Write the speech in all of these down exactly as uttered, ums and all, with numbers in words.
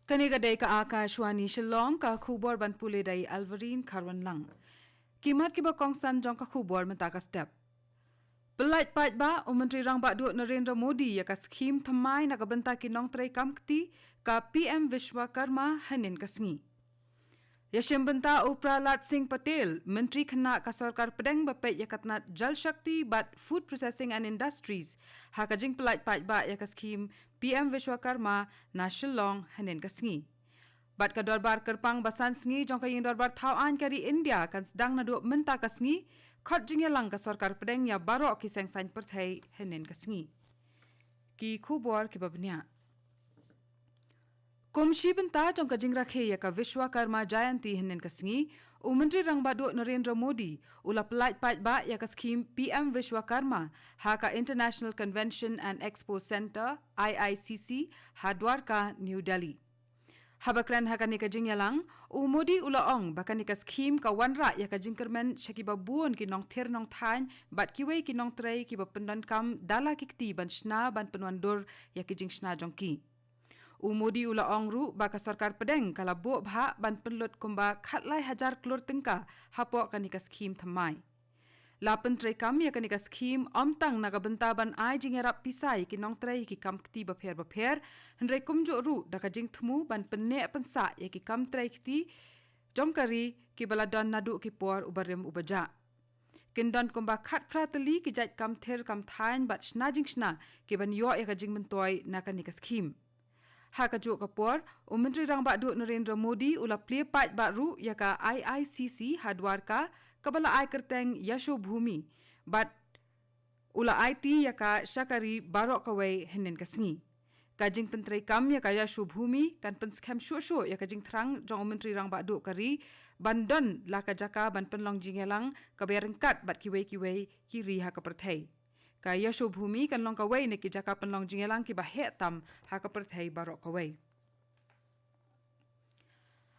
Kane ka dei ka Akashvani Shillong, ka khubor ban pule da i Alvarine Kharwanlang. Ki mat kiba kongsan jong ka khubor mynta ka step. Pyllait paidbah, u Myntri Rangbah Duh Narendra Modi ïa ka skhim thymmai na ka bynta ki nongtrei kam kti, ka P M Vishwakarma, hynnin ka sngi. Ïashim bynta u Prahlad Singh Patel, Myntri Khynnah ka Sorkar Pdeng ba peit ïa ka tnat Jal Shakti bad Food Processing and Industries, ha ka jingpyllait paidbah ïa ka skhim P M Vishwakarma na Shillong, hynnin ka sngi. Bad ka dorbar kyrpang ba san sngi jong ka Ïing Dorbar Thaw Aiñ ka ri India kan sdang naduh mynta ka sngi, khot jingïalang ka Sorkar Pdeng ïa baroh ki seng saiñ pyrthei, hynnin ka sngi. Ki khubor kiba bniah. Kum shi bynta jong ka jingrakhe ïa ka Vishwakarma Jayanti, hynnin ka sngi, u Myntri Rangbah Duh Narendra Modi u la pyllait paidbah ïa ka skhim P M Vishwakarma ha ka International Convention and Expo Centre, I I C C, ha Dwarka, New Delhi. Haba kren ha kane ka jingïalang, u Modi u la ong ba kane ka skhim ka wanrah ïa ka jingkyrmen sha kiba bun ki nongthir nongthaiñ bad kiwei ki nongtrei kiba pyndonkam da la ki kti ban shna ban pynwandur ïa ki jingshna jong ki. U Modi u la ong ruh ba ka Sorkar Pdeng ka la buh bhah ban pynlut kumba khatlai hajar klur tyngka hapoh kane ka skhim thymmai. La pyntreikam ïa kane ka skhim ym tang na ka bynta ban ai jingïarap pisa ïa ki nongtrei ki kam kti bapher bapher, hynrei kumjuh ruh da ka jingthmu ban pynneh pynsah ïa ki kam trei kti jong ka ri kiba la don naduh ki por uba rim uba jah. Kin don kumba khatphra tylli ki jait kam thir kam thaiñ bad shna jingshna kiban ïoh ïa ka jingmyntoi na kane ka skhim. Ha kajuh ka por, u Myntri Rangbah Duh Narendra Modi u la plie paidbah ruh ïa ka I I C C ha Dwarka, kaba la ai kyrteng Yashobhoomi, bad u la aiti ïa ka sha ka ri baroh kawei, hynnin ka sngi. Ka jingpyntreikam ïa ka Yashobhoomi kan pynskhem shuh shuh ïa ka jingthrang jong u Myntri Rangbah Duh ka ri ban don la ka jaka ban pynlong jingïalang kaba ïaryngkat bad kiwei kiwei ki ri ha ka pyrthei. Ka Yashobhoomi kan long kawei na ki jaka pynlong jingïalang kiba heh tam ha ka pyrthei baroh kawei.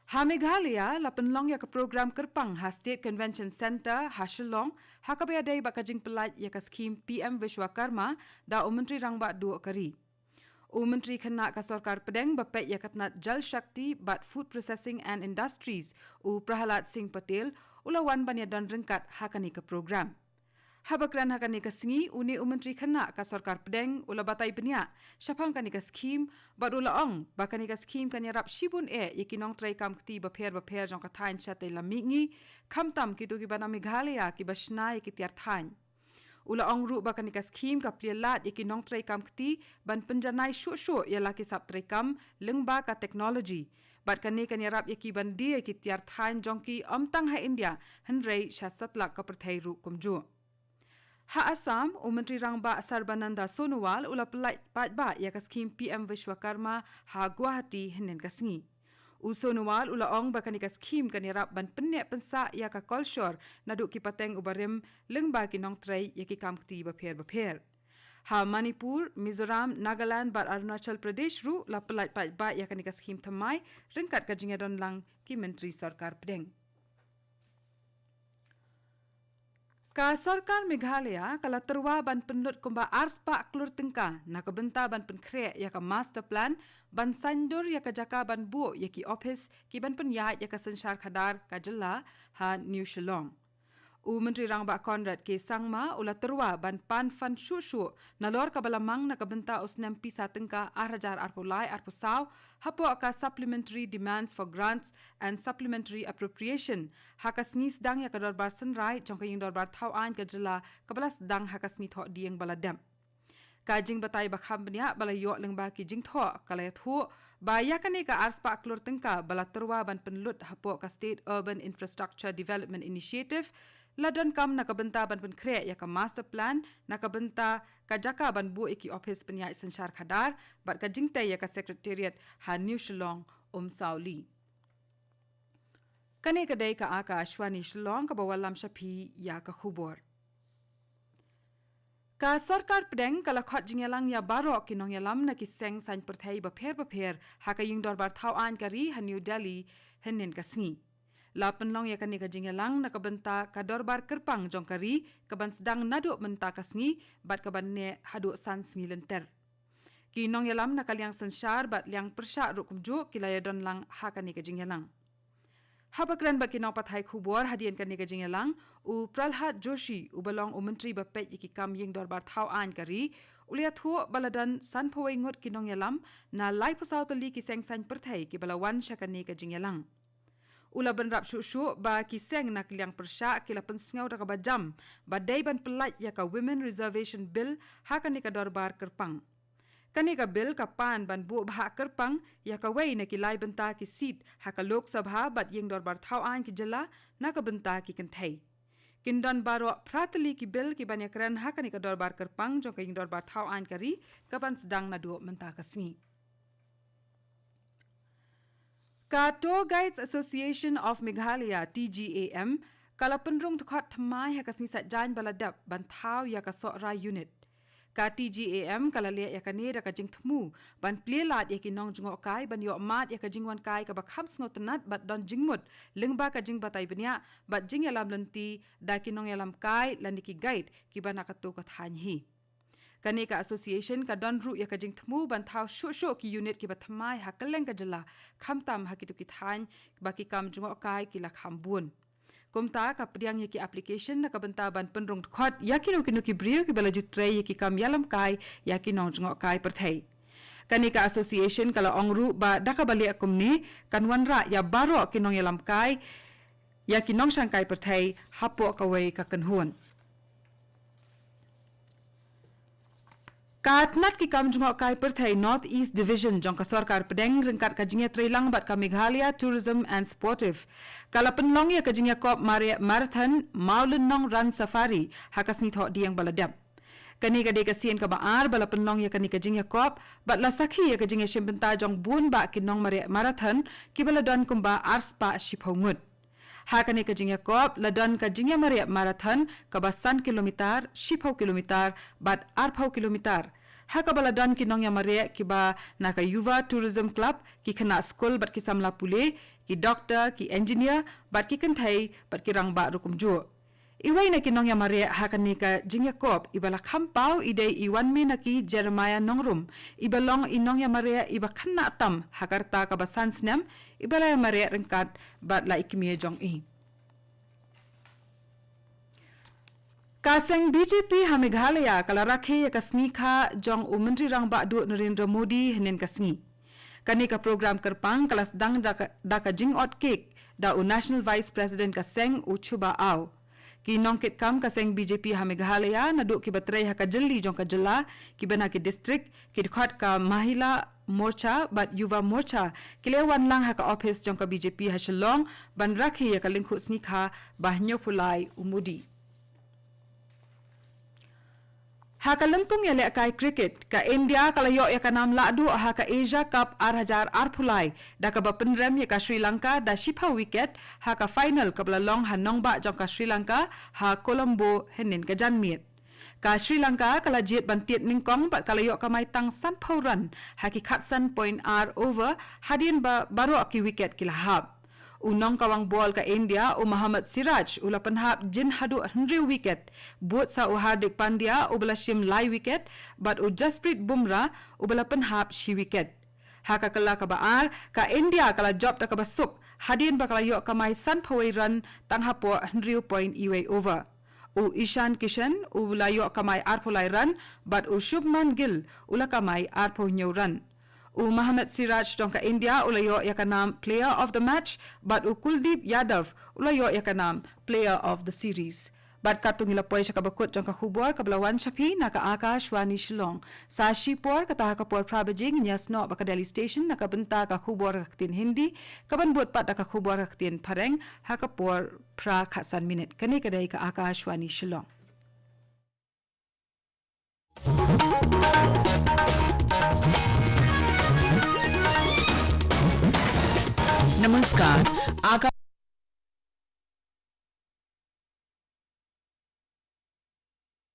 Ha Meghalaya, la pynlong ïa ka program kyrpang ha State Convention Centre ha Shillong, ha kaba ïadei bad ka jingpyllait ïa ka skhim P M Vishwakarma da u Myntri Rangbah Duh ka ri. U Myntri Khynnah ka Sorkar Pdeng ba peit ïa ka tnat Jal Shakti bad Food Processing and Industries, u Prahlad Singh Patel, u la wan ban ïadon ryngkat ha kane ka program. Haba kren ha kane ka sngi, une u Myntri Khynnah ka Sorkar Pdeng u la batai bniah shaphang kane ka skhim, bad u la ong ba kane ka skhim kan ïarap shibun eh ïa ki nongtrei kam kti bapher bapher jong ka thaiñ shatei lam mihngi, khamtam kito kiba na Meghalaya kiba shna ïa ki tiar thaiñ. U la ong ruh ba kane ka skhim ka plie lad ïa ki nongtrei kam kti ban pynjanai shuh shuh ïa la ki sap treikam lyngba ka technology. Bad kane kan ïarap ïa ki ban die ïa ki tiar thaiñ jong ki ym tang ha India, hynrei sha satlak ka pyrthei ruh kumjuh. Ha Assam, u Myntri Rangbah Sarbananda Sonowal u la pyllait paidbah ïa ka skhim P M Vishwakarma ha Guwahati, hynnin ka sngi. U Sonowal u la ong ba kane ka skhim kan ïarap ban pynneh pynsah ïa ka kolshor naduh ki pateng uba rim lyngba ki nongtrei ïa ki kam kti bapher bapher. Ha Manipur, Mizoram, Nagaland bad Arunachal Pradesh ruh la pyllait paidbah ïa kane ka skhim thymmai ryngkat ka jingïadon lang ki Myntri Sorkar Pdeng. Ka Sorkar Meghalaya ka la tyrwa ban pynlut kumba arspah klur tyngka na ka bynta ban pynkhreh ïa ka master plan ban saiñdur ïa ka jaka ban buh ïa ki ophis kiban pynïaid ïa ka synshar khadar ka jylla ha New Shillong. U Myntri Rangbah Conrad K Sangma u la tyrwa ban pan fund shuh shuh nalor kaba la mang na ka bynta u snem pisa tyngka ar hajar arphew lai arphew saw hapoh ka Supplementary Demands for Grants and Supplementary Appropriation ha ka sngi sdang ïa ka dorbar synrai jong ka Ïing Dorbar Thaw Aiñ ka jylla kaba la sdang ha ka sngi Thohdieng ba la dep. Ka jingbatai ba kham bniah ba la ïoh lyngba ki jingthoh ka la ïathuh ba ïa kane ka arspah klur tyngka ba la tyrwa ban pynlut hapoh ka State Urban Infrastructure Development Initiative la donkam na ka bynta ban pynkhreh ïa ka master plan na ka bynta ka jaka ban buh ïa ki ophis pynïaid synshar khadar bad ka jingtei ïa ka Secretariat ha New Shillong, Umsawli. Kane ka dei ka Akashvani Shillong kaba wallam sha phi ïa ka khubor. Ka Sorkar Pdeng ka la khot jingïalang ïa baroh ki nongïalam na ki seng saiñ pyrthei bapher bapher ha ka Ïing Dorbar Thaw Aiñ ka ri ha New Delhi, hynnin ka sngi. La pynlong ïa kane ka jingïalang na ka bynta ka dorbar kyrpang jong ka ri kaban sdang naduh mynta ka sngi bad kaban neh haduh san sngi lynter. Ki nongïalam na ka liang synshar bad liang pyrshah ruh kumjuh ki la ïadon lang ha kane ka jingïalang. Haba kren bad ki nongpathai khubor hadien kane ka jingïalang, u Pralhad Joshi, uba long u Myntri ba peit ïa ki kam ïing dorbar thaw aiñ ka ri, u la ïathuh ba la don sanphew wei ngut ki nongïalam na laiphew saw tylli ki seng saiñ pyrthei kiba la wan sha kane ka jingïalang. U la bynrap shuh shuh ba ki seng na ka liang pyrshah ki la pynsngew da kaba jam ba dei ban pyllait ïa ka Women Reservation Bill ha kane ka dorbar kyrpang. Kane ka bill ka pan ban buh bhah kyrpang ïa kawei na ki lai bynta ki seat ha ka Lok Sabha bad ïing dorbar thaw aiñ ki jylla na ka bynta ki kynthei. Kin don baroh phra tylli ki bill ki ban ïakren ha kane ka dorbar kyrpang jong ka ïing dorbar thaw aiñ ka ri ka ban sdang naduh mynta ka sngi. Ka Tour Guides Association of Meghalaya, T G A M, ka la pynrung dkhot thymmai ha ka sngi Saitjaiñ ba la dep ban thaw ïa ka Sohra Unit. Ka T G A M ka la leh ïa kane da ka jingthmu ban plie lad ïa ki nongjngohkai ban ïoh mad ïa ka jingwan kai kaba kham sngewtynnat bad don jingmut lyngba ka jingbatai bniah bad jingïalam lynti da ki nongïalam kai lane ki guide kiba na kato ka thaiñ hi. Kane ka association ka don ruh ïa ka jingthmu ban thaw shuh shuh ki unit kiba thymmai ha kylleng ka jylla, khamtam ha kito ki thaiñ ba ki kam jngohkai ki la kham bun. Kumta ka pdiang ïa ki application na ka bynta ban pynrung dkhot ïa kino kino ki briew kiba la ju trei ïa ki kam ïalam kai ïa ki nongjngohkai pyrthei. Kane ka association ka la ong ruh ba da kaba leh kumne kan wanrah ïa baroh ki nongïalam kai ïa ki nongshangkai pyrthei hapoh kawei ka kynhun. Ka tnat ki kam jngohkai pyrthei North East Division jong ka sorkar pdeng ryngkat ka jingïatreilang bad ka Meghalaya Tourism and Sportive ka la pynlong ïa ka jingïakop mareh marathon Mawlynnong Run Safari ha ka sngi Thohdieng ba la dep. Kane ka dei ka sien kaba ar ba la pynlong ïa kane ka jingïakop bad la sakhi ïa ka jingïashim bynta jong bun bah ki nongmareh marathon kiba la don kumba arspah shiphew ngut. Ha kane ka jingïakop la don ka jingïamareh marathon kaba san kilometer, shiphew kilometer bad arphew kilometer. Ha kaba la don ki nongïamareh kiba na ka Yuva Tourism Club, ki khynnah skul bad ki samla pule, ki doktor, ki engineer bad ki kynthei bad ki rangbah ruh kumjuh. Iwei na ki nongïamareh ha kane ka jingïakop iba la kham paw i dei i Wanmenaki Jeremiah Nongrum, iba long i nongïamareh iba khynnah tam ha ka rta kaba san snem, iba la ïamareh ryngkat bad la i kmie jong i. Ka seng B J P ha Meghalaya ka la rakhe ïa ka sngi kha jong u Myntri Rangbah Duh Narendra Modi hynnin ka sngi. Kane ka program kyrpang ka la sdang da ka, da ka jingot cake da u National Vice President ka seng u Chuba Aw. Ki nongkitkam ka seng B J P ha Meghalaya naduh kiba trei ha ka jylli jong ka jylla, kiba na ki district, ki dkhot ka Mahila Morcha bad Yuva Morcha ki la wan lang ha ka ophis jong ka B J P ha Shillong ban rakhe ïa ka lyngkhuh sngi kha ba hynñiewphew lai u Modi. Ha ka lympung ïalehkai cricket, ka India ka la ïoh ïa ka nam lahduh ha ka Asia Cup ar hajar arphew lai da kaba pynrem ïa ka Sri Lanka da shiphew wicket ha ka final kaba la long ha nongbah jong ka Sri Lanka ha Colombo hynnin ka janmiet. Ka Sri Lanka ka la jied ban tied nyngkong bad ka la ïoh kamai tang sanphew run ha ki khatsan point ar over hadien ba baroh ki wicket ki la hap. U nongkawang bol ka India, u Mohammad Siraj, u la pynhap jin haduh hynriew wicket. Bud sa u Hardik Pandya, uba la shim lai wicket, bad u Jasprit Bumrah, uba la pynhap shi wicket. Ha ka kylla kaba ar, ka India ka la jop da kaba suk hadien ba ka la ïoh kamai sanphew wei run tang hapoh hynriew point iwei over. U Ishan Kishan u la ïoh kamai arphew lai run bad u Shubman Gill u la kamai arphew hynñiew run. U Mohammad Siraj jong ka India u la ïoh ïa ka nam Player of the Match bad u Kuldeep Yadav u la ïoh ïa ka nam Player of the Series. Bad katto ngi la poi sha kaba kut jong ka khubor kaba la wan sha phi na ka Akashvani Shillong. Sa shipor kata ha ka por phra baje ngin ïasnoh bad ka Delhi Station na ka bynta ka khubor ka ktien Hindi, kaban bud pat da ka khubor ka ktien Phareng ha ka por phra khatsan minit. Kane ka dei ka Akashvani Shillong. Namaskar. Aka-